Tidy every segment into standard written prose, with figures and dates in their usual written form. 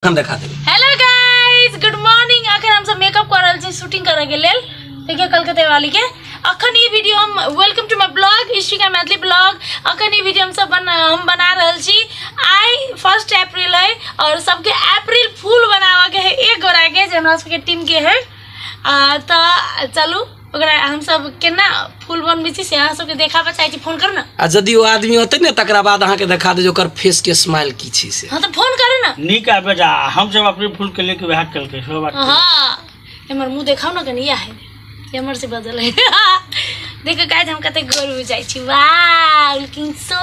हम देखा देब। Hello guys, good morning. अखन हम सब मेकअप कर रहल छी शूटिंग करे के लेल। देखियो कलकत्ता वाली के अखन ई वीडियो हम welcome to my blog Ishika Maithili blog. अखन ई वीडियो हम सब हम बना रहल छी। आई 1 अप्रैल है और सबके अप्रैल फूल बनावे के है एक गोरा के जे हमरा सबके टीम के है। त चलू ओकरा हम सब केना फूल बनबै छी से अहाँ सबके देखाबऽ चाहै छी। फोन कर ना। आ यदि ओ आदमी होतै ने तकरा बाद अहाँ के देखा दे ओकर फेस के स्माइल की छी से। हां त फोन करे ना। नीक आबे जा हम सब अपने फूल के लेके वह कलके सब बात। हां हमर मुंह देखाउ ना कनी, या है हमर से बदल है। देखो गाइस हम कते गोर हो जाय छी। Wow looking so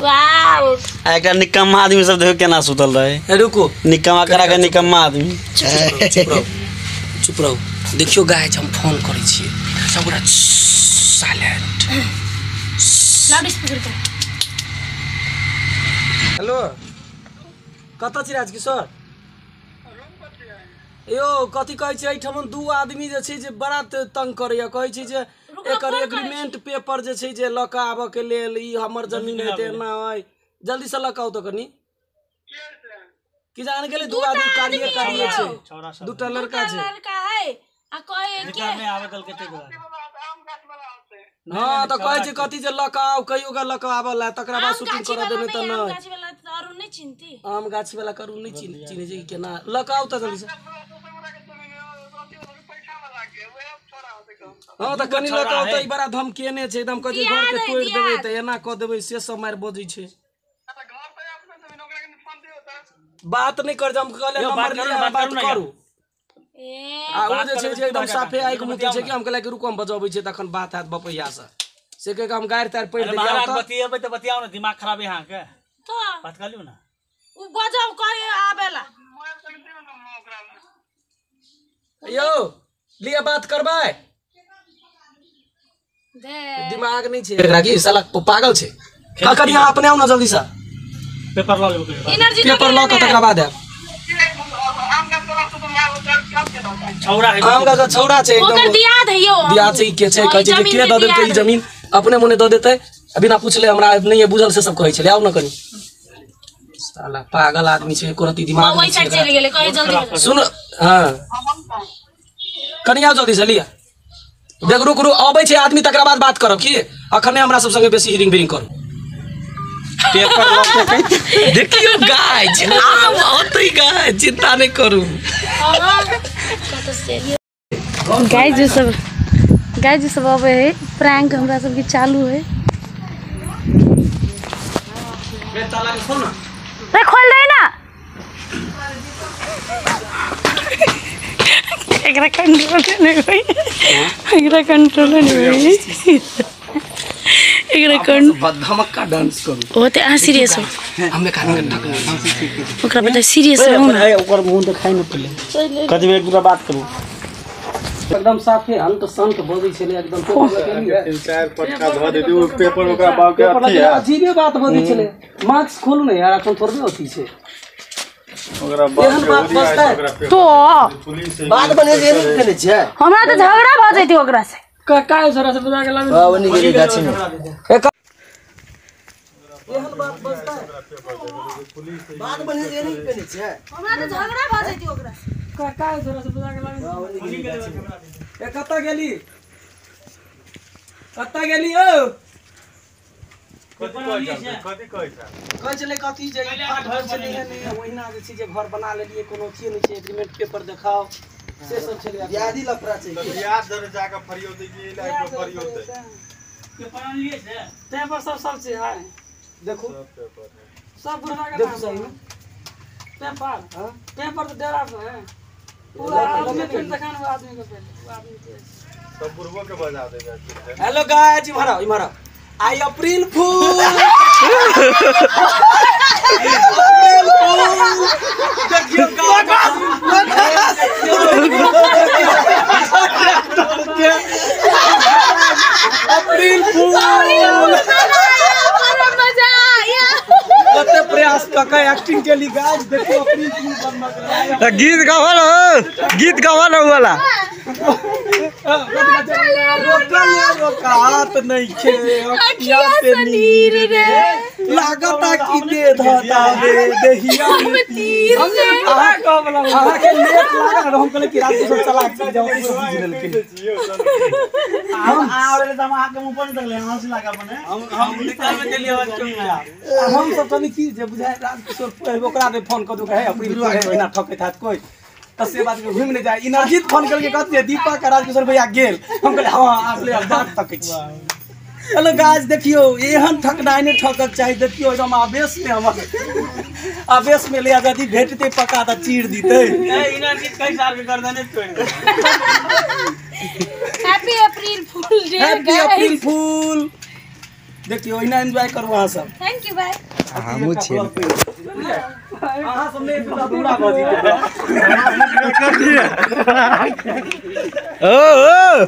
wow. आ एकटा निकम्मा आदमी सब देखो केना सुतल रहे। रुको निकम्मा करा के निकम्मा आदमी। चुप रहो चुप रहो। देखियो गाइस हम फोन करै छी सब गोरा साइलेंट। लाउड स्पीकर पर। हेलो कत छी राजकिशोर? यो कथी कहै छै एहिठाम दू आदमी जे छै जे बड़ा तंग करैया। कहै छै जे एकर एग्रीमेंट पेपर जे छै जे लऽ कऽ आबऽ के लेल ई हमर जमीन है एना है, जल्दी से लऽ कऽ आउ तऽ कनी। की जान गेलै दू आदमी कार्य कार्य छै, दूटा लड़का छै। लड़का है आ कहे के आवे कलकत्ते के। हां त कहै छै कथी जे लऽ कऽ आउ, कहियो के लऽ कऽ आबऽ ला तकरा बाद शूटिंग करऽ देबै तऽ नहि। आम गाछी वाला अरुण नहि चिन्हती। आम गाछी वाला करू नहि चिन्है छै केना लऽ कऽ आउ तऽ जल्दी से। हां त कनी लऽ कऽ आउ तऽ ई बड़ा धमकेने छै एकदम, कहै छै घर के तोड़ि देबै तऽ एना कऽ देबै से सब मारि बजै छै। बात नहीं कर, हम कहले नंबर लिया बात करू। आ ओ जे छै जे एकदम साफे आइक मुते छै कि हम कहले कि रुको हम बजबै छै तखन बात हैत बपैया से। से कह के हम गारि तारि पढ़ि देलियै। आउ त बतियेबै त बतियाउ ना, दिमाग खराब है अहाँ के। त बात कर लियौ ना। उ बजाउ कहे आबेला। यो लिया बात करबै। दे दिमाग नहीं छै एकरा की साला पागल छै। का करी अहाँ अपने आउ ना जल्दी से। पेपर ल लेबै, एनर्जी पेपर ल के तकरा बाद आएब। छौड़ा है आम गाछ छौड़ा छै एकदम ओकर दियाद है। यो दियाद छै के छै कहै छै जे के द देलकै ई जमीन अपने मोने द देतै बिना पूछले हमरा नहीं बुझल से सब कहै छलै। आउ ना कनी साला पागल आदमी छै एको रति दिमाग ओहि साइड चलि गेलै। कहे जल्दी सुन। हां कनी आउ जल्दी से लिया। देख रुक रुक अबै छै आदमी तकरा बाद बात करब की अखने हमरा सब संगे बेसी हिरिंग बिरिंग करू। पेपर लऽ के देखियो गाइस आब होतै गाइस, चिंता नहीं करू। गाइस जो सब आबै है प्रैंक हमरा सबके चालू है। ताला के खोल ना। रे खोल दे ना। एकरा कंट्रोल नहीं होई, एकरा कंट्रोल नहीं होई, एकरा धमक्का डांस करू। ओ ते अहाँ सीरियस हो। हमे खाना के ठक ओकरा बता सीरियस हो ना। ओकर मुंह देखाइ न पहिले कथि एक दूटा बात करू। एकदम साफे अंत संत बजै छलै एकदम। तीन चार पटका ध दे दू पेपर ओकरा बाप के अथी है। अजीबे बात बजै छलै। मास्क खोलू ने यार अखन थोड़बे अथी छै ओकरा बाप के तो बात बने जे नहीं केने छै। हमरा त झगड़ा भ जैती ओकरा से। का छोरा से बजा के लाबे हां ओनी गेली गाछी में। एहन बात बजता है बात बने जे नहीं केने छै। हमरा त झगड़ा भ जैती ओकरा से। का छोरा से बजा के लाबे। ए कत गेली कत गेली ओ कथि कहै छै? कहै छलै कथी जे ई फाट भेल छलै ने ओहिना जे छै जे घर बना लेलियै कोनो अथिए नहि छै एग्रीमेंट पेपर देखाओ से सब छलै। यादी लफड़ा छै याद धर जाके फरियोतै कि ई लाइफ में फरियोतै। पेपर आनलियै से पेपर सब सब छै है। देखो सब बुढ़वा के देखो सही में पेपर। हां पेपर तो डेरा पे है पूरा आदमी फिर देखान वो आदमी के पहले वो आदमी के सब बुढ़वो के बजा देबै। हेलो गाइस इम्हर आओ इम्हर आओ। आई अप्रैल फूल अप्रैल फूल देखियो गाइस अप्रैल फूल मजा आया। कते प्रयास क के एक्टिंग केली गाइस। देखो अप्रैल फूल बनना गीत गावल हो, गीत गावल हो वाला। रोकात नहीं खे अखिया से नीर रे लागता कि दे धतावे देहिया में तीर रे। अहाँ के लेट लागल हम कहले कि रात सब चला के जाओ ई सब बुझि लेलकै। हम आवे त हम अहाँ के मुंह पर तकले हंस लागा बने हम निकाल के लिए आवाज क्यों ना हम सब तनी की जे बुझाय राजकिशोर ओकरा ने फोन कर दू हे अप्रील फूल है ओहिना ठकैत हाथ कोई त से बात के घुमि नहीं जाए। इनर्जित फोन करके कहत जे दीपक आ राजकिशोर भैया गेल। हम कहले हां आप ले बात तकै छी। हेलो गाइस देखियो एहन ठकनाइ नहि ठकक चाही। देखियो एकदम आवेश में हमर आवेश में ले आजादी भेटते पका त चीर दीते। ए इनर्जित कई साल के कर देने छोड़। Happy April fool day happy April fool. देखियो ओहिना एंजॉय करू अहाँ सब। Thank you bye. हमहूँ छियै अहाँ सब नहि अधूरा भऽ जेतै। ओ ओ।